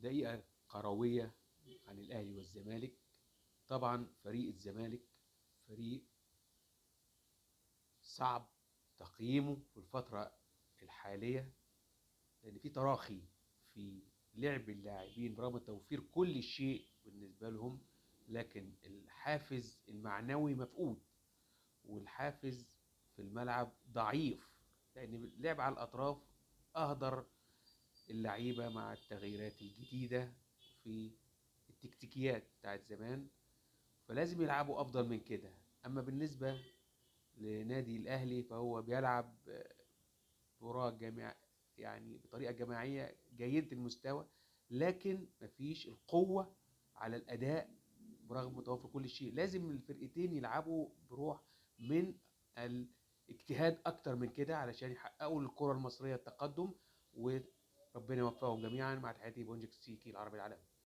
دقيقة كروية عن الأهلي والزمالك. طبعا فريق الزمالك فريق صعب تقييمه في الفترة الحالية، لأن في تراخي في لعب اللاعبين برغم توفير كل شيء بالنسبة لهم، لكن الحافز المعنوي مفقود والحافز في الملعب ضعيف، لأن اللعب على الأطراف أهدر اللعيبة مع التغييرات الجديدة في التكتيكيات بتاعت زمان، فلازم يلعبوا أفضل من كده. أما بالنسبة لنادي الأهلي فهو بيلعب مباراة جماع يعني بطريقة جماعية جيدة المستوى، لكن مفيش القوة على الأداء برغم توفر كل شيء. لازم الفرقتين يلعبوا بروح من الاجتهاد أكتر من كده علشان يحققوا للكرة المصرية التقدم، وربنا يوفقهم جميعا. مع تحياتي بونجك سيكي العربي العالمي.